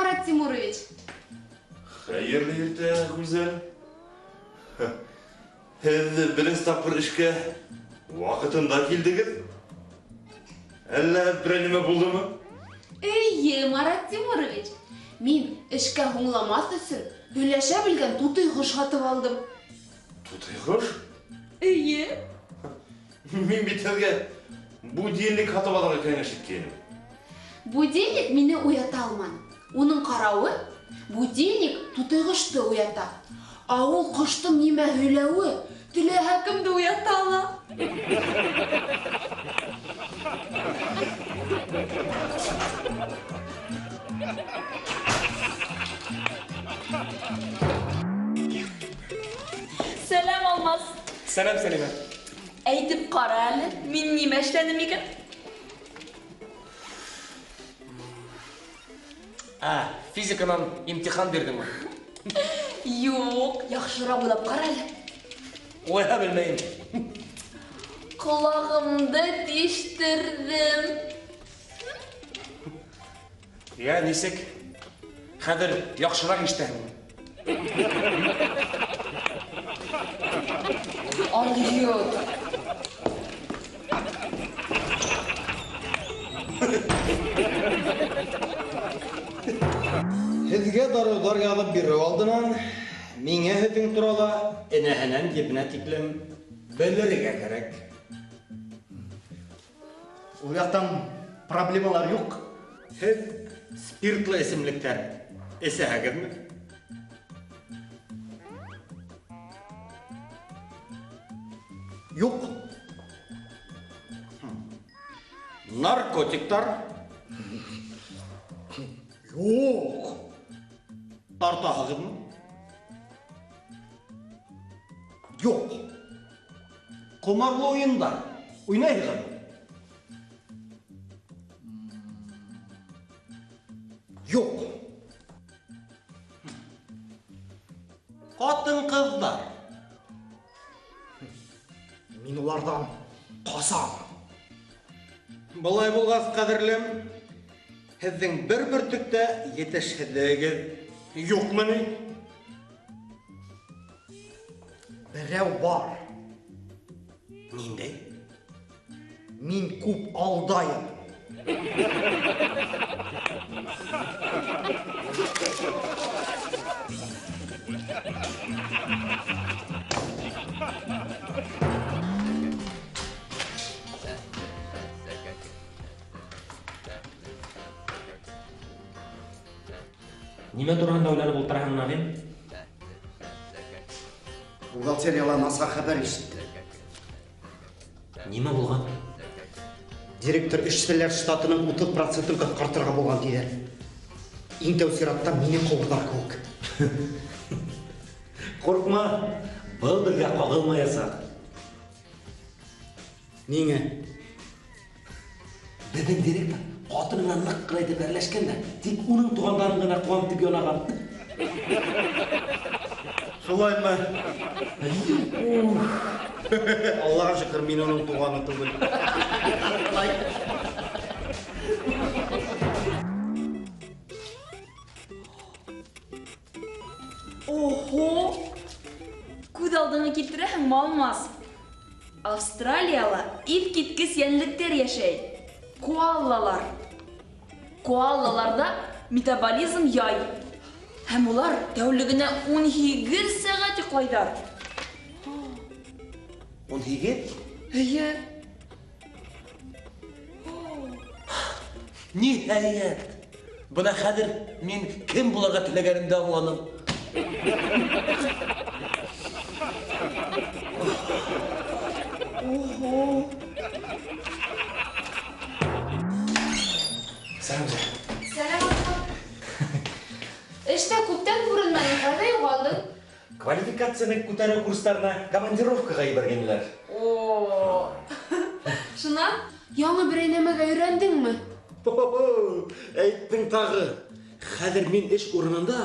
Марат Тимурович. Хәйерле иртә, Гүзәл. Һеҙ беренсе тапҡыр эшкә ваҡытында килдегеҙ. Әллә берәй нәмә булдымы? Эйе, Марат Тимурович. Мин эшкә һуңламаҫ өсөн һөйләшә белгән тутыйғош һатып алдым. Тутыйғош? Эйе. Мин бит һеҙгә будильник һатып алырға кәңәш иткәйнем. Будильник мине уята алманы. Уның ҡарауы, будильник тутыйғошто уята. Ә ул ҡоштоң нимә һөйләүе теләһә кемде уята ала. Сәләм, Алмаз. Сәләм, Сәлимә. Әйтеп ҡара әле, мин нимә эшләнем икән? Ә, физиканан имтихан бирҙеңме? Юҡ, яҡшыраҡ уйлап ҡара әле. Уйлай белмәйем. Ҡолағымды тиштерҙем. Йә, нисек? Хәҙер яҡшыраҡ ишетәһеңме? Алйот. Һеҙгә дарыуҙар яҙып биреү алдынан миңә һеҙҙең турала энәһенән ебенә тиклем белергә кәрәк. Ул яҡтан проблемалар юҡ. Һеҙ спиртлы эсемлектәр эсәһегеҙме? Юҡ. Наркотиктар? Юҡ. Тартаһығыҙмы? Юҡ. Ҡомарлы уйындар уйнайһығыҙмы? Юҡ. Ҡатын-ҡыҙҙар? Мин уларҙан ҡасам. Былай булғас, ҡәҙерлем, һеҙҙең бер бөртөк тә етешһеҙлегегеҙ юҡмы ни? Берәү бар. Ниндәй? Мин күп алдайым. Нимә тураһында уйланып ултыраһың, Нағим? Бухгалтерияла насар хәбәр ишеттем. Нимә булған? Директор эшселәр штатының 30%-ын ҡыҫҡартырға булған, тиҙәр. Иң тәү сиратта мине ҡыуырҙар кеүек. Ҡурҡма, был беҙгә ҡағылмаясаҡ. Ниңә? Беҙҙең директор ҡатыны менән ныҡ ҡына итеп әрләшкән дә, тик уның туғандарын ғына ҡыуам тип янаған. Шулаймы? Аллаға шөкөр, мин уның туғаны түгел. Охо! Күҙ алдыңа килтерәһеңме, Алмаз? Австралияла иҫ киткес йәнлектәр йәшәй. Коалалар. Коалаларҙа метаболизм яй. Һәм улар тәүлегенә 18 сәғәт йоҡлайҙар. 18? Эйе. Ниһайәт! Бына хәҙер мин кем булырға теләгәнемде аңланым. Ого! Сәләм, Зөһрә. Сәләм, Аслан. Эштә күптән күренмәнең, ҡайҙа юғалдың? Квалификацияны күтәреү курстарына командировкаға ебәргәнеләр. О! Шунан яңы берәй нәмәгә өйрәндеңме? Хо-хо-хо, әйттең тағы. Хәҙер мин эш урынында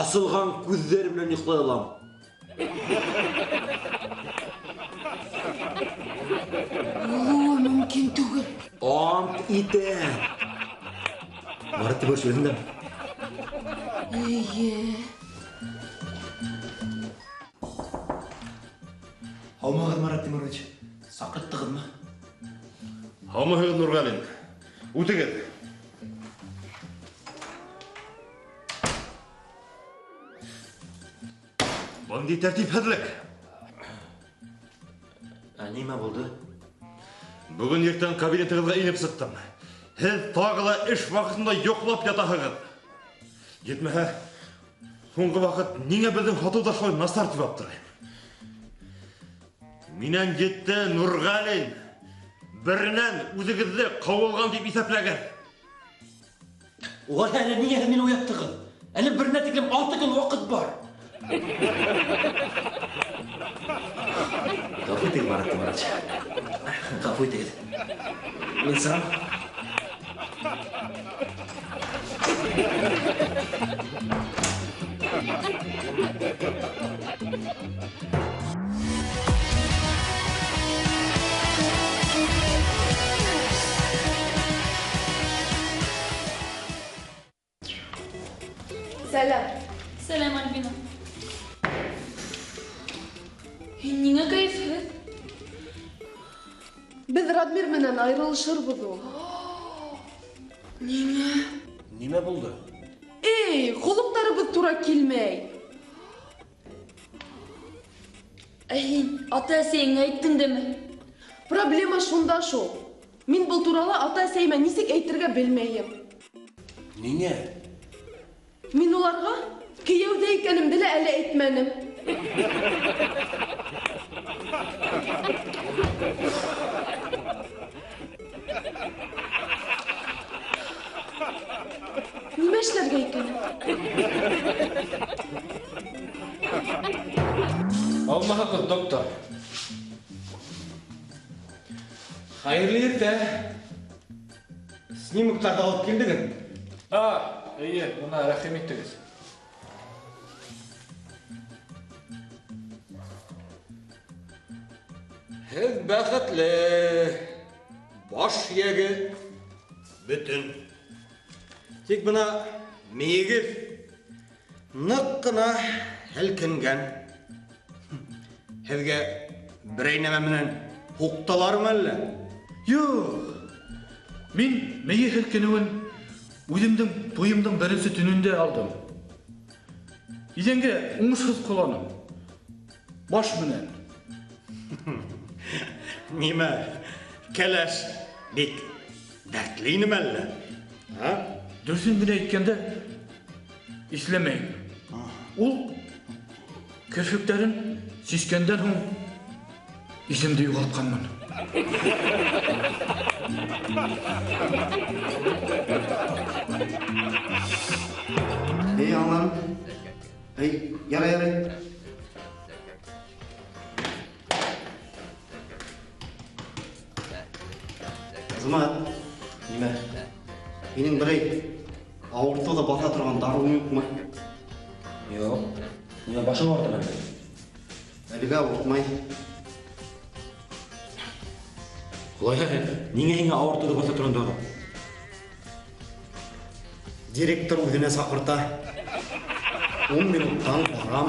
асылған күҙҙәр менән йоҡлай алам. Булыуы мөмкин түгел. Ант итәм. Марат Тимурович үҙендәме? Эйе. Һаумыһығыҙ, Марат Тимурович. Саҡырттығыҙмы? Һаумыһығыҙ, Нурғәлин. Үтегеҙ. Бындай тәртипһеҙлек. Ә нимә булды? Бөгөн иртән кабинетығыҙға инеп сыҡтым. Һеҙ тағы ла эш ваҡытында йоҡлап ятаһығыҙ. Етмәһә, һуңғы ваҡыт ниңә беҙҙең һатыу ҙа шулай насар тип аптырайым. Минән етте, Нурғәлин. Беренән үҙегеҙҙе ҡыуылған тип иҫәпләгеҙ. Улай әле ниңә һеҙ мине уяттығыҙ? Әле беренә тиклем 6 көн ваҡыт бар. Ғәфү итегеҙ, Марат Тимурович. Ғәфү итегеҙ. Мин сығам. Сәләм. Сәләм, Альбина. Һин ниңә кәйефһеҙ? Беҙ Радмир менән айырылышырбыҙ ул. Ниңә? Нимә булды? Эй, холоҡтарыбыҙ тура килмәй. Ә һин ата-әсәйеңә әйттең дәме? Проблема шунда шул. Мин был турала ата-әсәйемә нисек әйтергә белмәйем. Ниңә? Мин уларға кейәүҙә икәнемде лә әле әйтмәнем. Нимә эшләргә икән? Алмаһығыҙ, доктор. Хәйерле иртә. Снимоктарҙы алып килдегеҙ? Эйе, бына рәхим итегеҙ. Һеҙ бәхетле. Баш һөйәге бөтөн. Тик бына мейегеҙ ныҡ ҡына һелкенгән. Һеҙгә берәй нәмә менән һуҡтылармы әллә? Юҡ. Мин мейе һелкенеүен үҙемдең туйымдың беренсе төнөндә алдым. Иҙәнгә уңышһыҙ ҡоланым. Баш менән. Нимә, кәләш бик дәртле инеме әллә? Ә? Дөрөҫөн генә әйткәндә, иҫләмәйем. Ул керфектәрен сискәндән һуң иҫемде юғалтҡанмын. Эй, аңланым. Эй, ярай, ярай. Азамат. Нимә? Һинең берәй ауыртыуҙы баҫа торған дарыуың юҡмы? Юҡ. Нимә, башың ауыртамы әллә? Әлегә ауыртмай. Улай, ниңә һиңә ауыртыуҙы баҫа торған дарыу? Директор үҙенә саҡырта. 10 минуттан барам.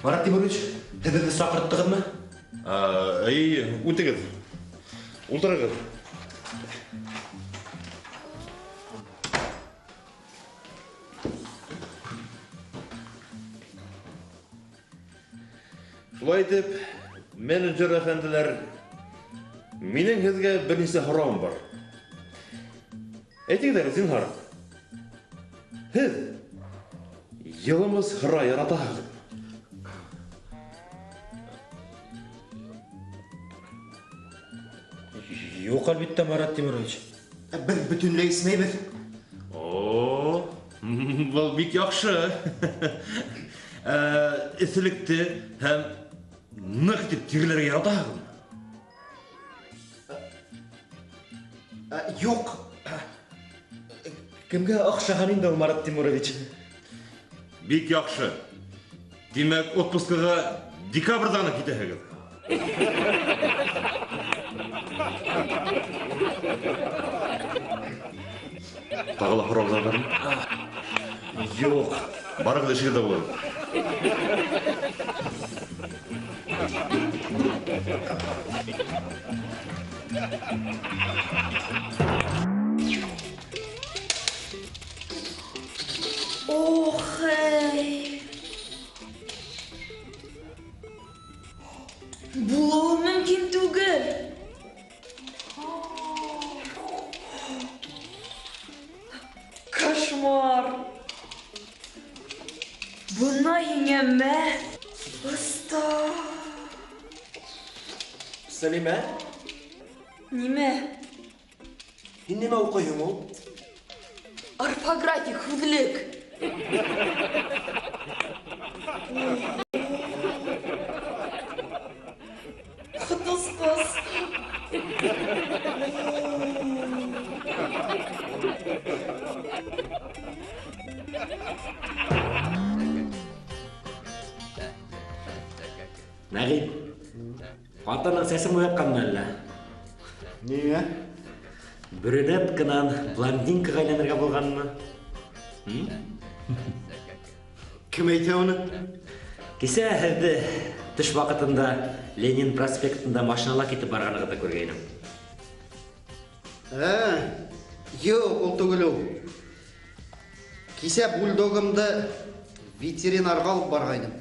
Марат Тимурович, һеҙ беҙҙе саҡырттығыҙмы? Эйе, үтегеҙ. Ултырығыҙ. Шулай итеп, менеджер әфәнделәр, минең һеҙгә бер нисә һорауым бар. Әйтегеҙ әле, зинһар. Һеҙ йылымыз һыра яратаһығыҙ? Юҡ, әлбиттә, Марат Тимурович. Беҙ бөтөнләй эсмәйбеҙ. О, был бик яҡшы. Эҫелекте һәм ныҡ итеп тирләргә яратаһығыҙмы? Юҡ. Кемгә оҡшаған инде ул, Марат Тимурович? Бик яҡшы. Тимәк, отпускыға декабрҙә генә китәһегеҙ. Тағы ла һорауҙар бармы? Юҡ. Барығыҙ, эшегеҙҙә булығыҙ. Ох, эй. Булыуы мөмкин түгел. Кошмар. Бына һиңә мә, оҫта. Сәлимә? Нимә? Һин нимә уҡыйһың ул? Орфографик һүҙлек. Ҡотосҡос. Нәғим, ҡатының сәсен буятҡанмы әллә? Ниңә? Брюнетканан блондинкаға әйләнергә булғанмы? Кем әйтә уны? Кисә һеҙҙе төш ваҡытында Ленин проспектында машинала китеп барғанығыҙҙы күргәйнем. Юҡ, ул түгел ул. Кисә бульдогымды ветеринарға алып барғайным.